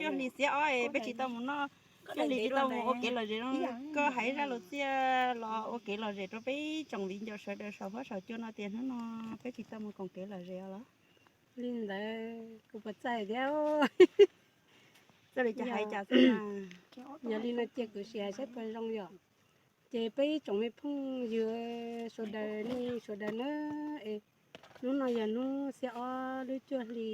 Cuaj hli xiab ob es peb tsis tau mus noj, cuaj hli tsis tau mus ua kev lom zem no. Koj hais zaj lus txiaj los ua kev lom zem rau peb tsoom viv ncaus sawv daws saum huab saum cua no tias hnub no peb tsis tau mus koom kev lom zem los? Li ntawd kuv puas txawj thiab. Txawj li cas hais cas xwb. Yog li no cia kuv sim hais saib puas zoo yom. Ces peb ib tsoom me phooj ywg sawv daws nej sawv daws na, es hnub no yog hnub xiab ob lub cuaj hli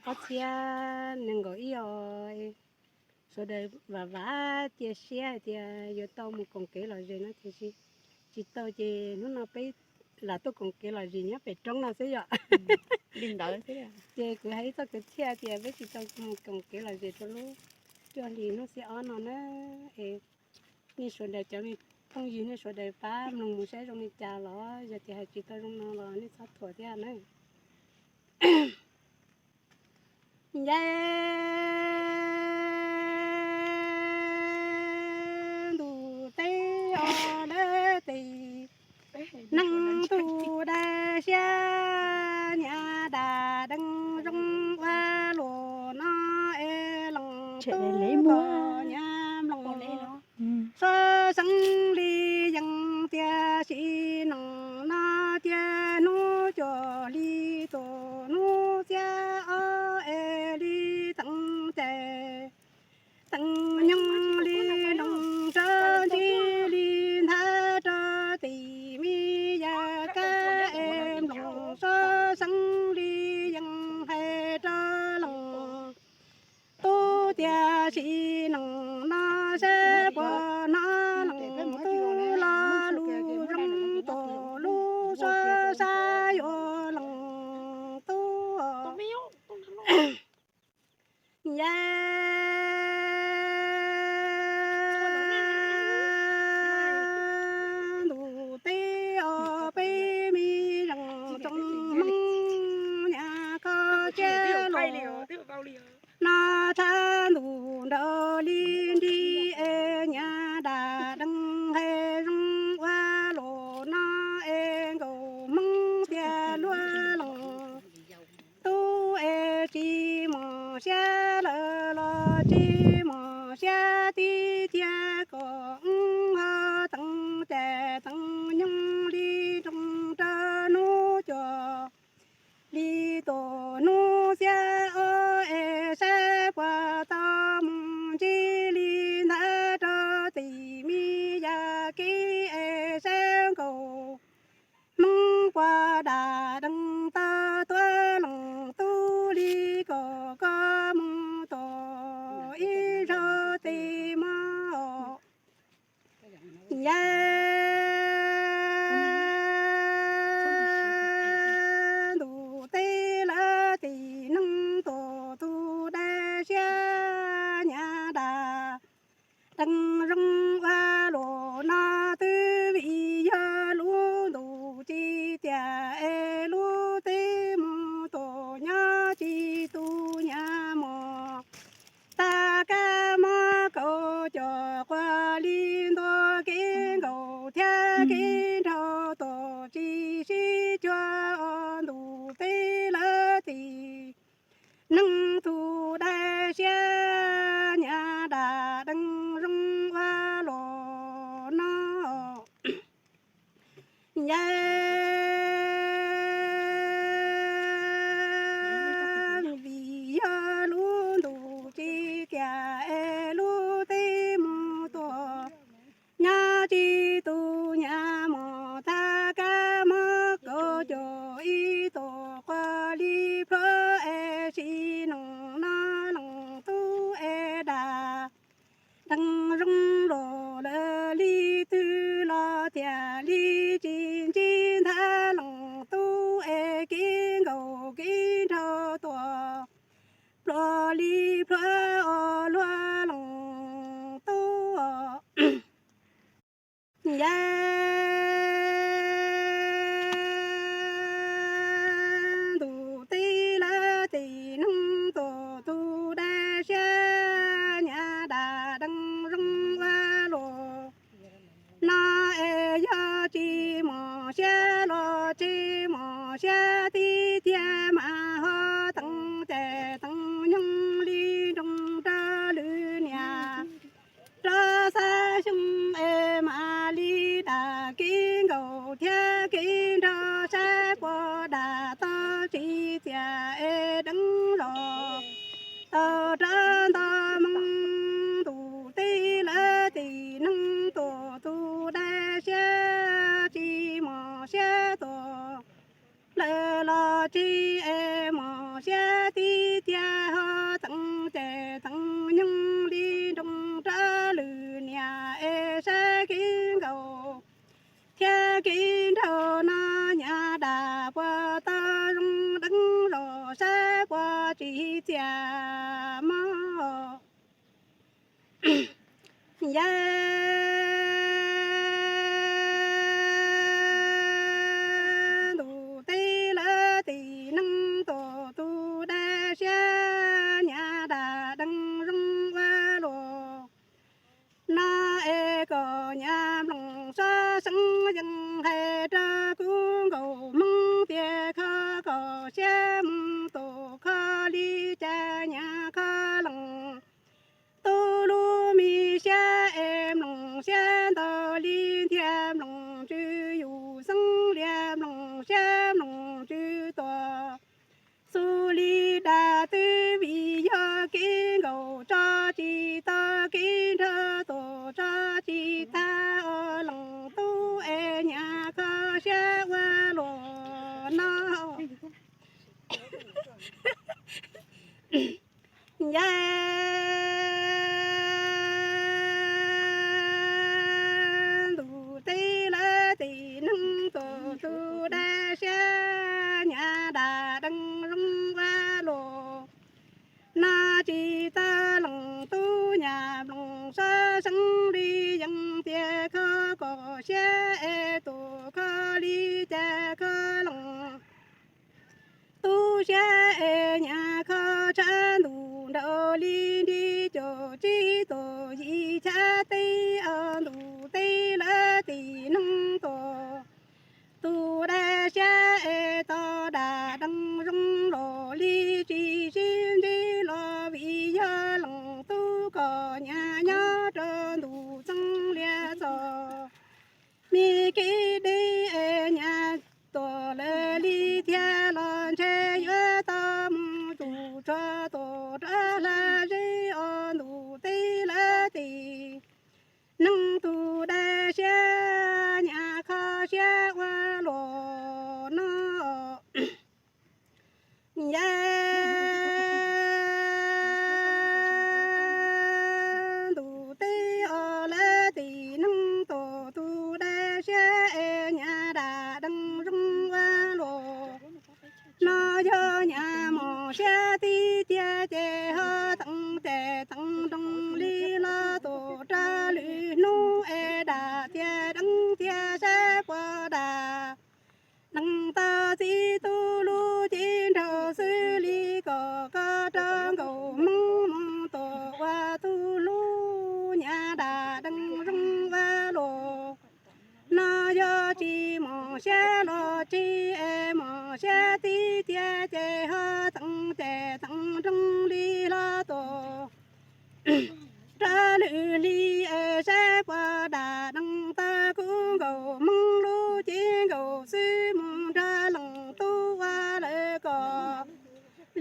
ob txhiab nees nkaum ib os. Sawv daws vam vam cia siab hais tias yuav tau mus koom kev lom zem no tiam sis tsis tau ces hnub no peb lam tuaj koom kev lom zem nyob pem roob no xwb yom. Li ntawd ces kuv hais ib txoj kwv txhiaj tias peb tsis tau mus koom kev lom zem rau lub cuaj hli hnub xiab ob no na. Es nej sawv daws cov me phooj ywg nej sawv daws pab mloog mus saib zoo li cas los yog tias hais tsis tau zoo no los nej txhob thuam thiab na. Nce ntuj teb os lawv tes, neeg tub dawb siab nyab dab deev zoo ua luaj no es leej tub kom nyab mloog so xeeb li yeej tiam sim neej no tiag hnub cuaj hli tus hnub xiab ob es li teem cai teem nyoog li nroog sab ntsib li nthav rau tim me yawg kab es mloog so xeeb li yeej hais rau leej tub tiam sim neej no sab puas hnov leej tub lo lus zoo tus lub so sab yuav leej tub nce ntuj teb os peb me zeej tsoom Hmoob nyab kho tsiab los no tshab ntuj nraug li nrig es nyab dab deev hais zoo ua luaj no es nkaus Hmoob tiag luaj leej tub es tsis mos siab lawm los tsis mos siab tib tiag kom wb ho teem cai teem nyoog li nroog rau hnub cuaj li tus hnub xiab ob es saib puas tau mus ntsib li nthav rau tim me yawg kib es saib nkaus Hmoob puas dab deev tau tuaj leej tub li kom koj mus tom ib zaug tes mog. Nce ntuj teb lawv tim neeg tus tub dawb siab nyab dab deev zoo ua luaj no twb vim yog lub ntuj tsis tiag es lub teb mus tom nyob tsis tu nyab mos. Tag kab mob kaum cuaj quas li ntua kev nkaus thiab kev nraug tom tsis sib cuag os ntuj teb lawv tim neeg tus dawb siab nyab dab deev zoo ua luaj no. Nce vim yog lub ntuj tsis tiag es lub teb mus tom nyob tsis tu nyab rab nto moo ntuj teb lawv tib neeg tuaj tus dab siab tsis mos siab tuaj lawm los tsis es mos siab tib tiag ho teem ces teem nyoog li nroo rab lwm niam es saib kev nkaus thiab kev nraug no nyab dam puas tau zoo deev zos saib puas tsis txias mog. Yawg ntuj teb lawv tib neeg tuaj tus dab siab nyab dam deev zoo ua luaj no es kom nyab mloog sab seeb yeej hais rau kuv nkauj Hmoob tias kho kom siab mus tus kho li cas nyab kho leej tub lub me siab es mloog siab ntau li nthiaj mloog tswv yus xeeb lias mloog siab mloog tswv tuaj xws li dab twb vim yog kev nkaus tso tsis tau kev nrag tuaj tso tsis tag os leej tub es nyab kho siab ua luaj no. Yawg ntuj teb lawv tib neeg tuaj tus dab siab nyab dam deev zoo ua luaj no tsis tau leej tub nyab mloog sab seeb li yeej tias kho kom siab es tus kho li cas kho leej tub siab es nyab kho tshaj ntuj nraug li nrig caum tsib tuaj yim chav teb os ntuj teb lawv tib neeg tuaj tus dab siab es tau dam deev zoo los li tsis sib ntsib los vim yog leej tub kom nyab nyob rau ntuj txeeb lias txog me kev deb es nyab tuaj lawm li thiab los ntshe yuav tau mus tus tshuaj tuaj rov hla zeb os ntuj teb lawv tib neeg tus dab siab nyab kho siab ua luaj no. Yawg ntuj teb os lawv tib neeg tuaj tus dab siab es nyab dam deev zoo ua luaj no yog nyab mos siab tib tiag ces ho teem ces teem nroo li los tuaj rau lwm hnub es dam tiag deev tiag saib puas dam deev tau txiv tub lub cev nraug xws li kom koj rau nkauj Hmoob mus tuaj ua tus hlub nyab dam deev zoo ua luaj no yog tsis mos siab los tsis es mos siab tib tiag ces ho teem ces teem nroo li los tuaj rau lwm hli es saib puas dam deev tau kuv nkauj Hmoob lub cev nkaus xwb mus nrog leej tub ua lawv kom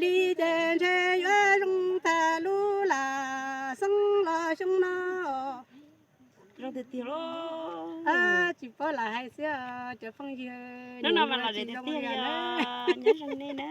li ces ntshe yuav zoo tag lub lam xeeb los xyoo no. Tsis paub lam hais xwb cov phooj ywg, nyob zoo nej na.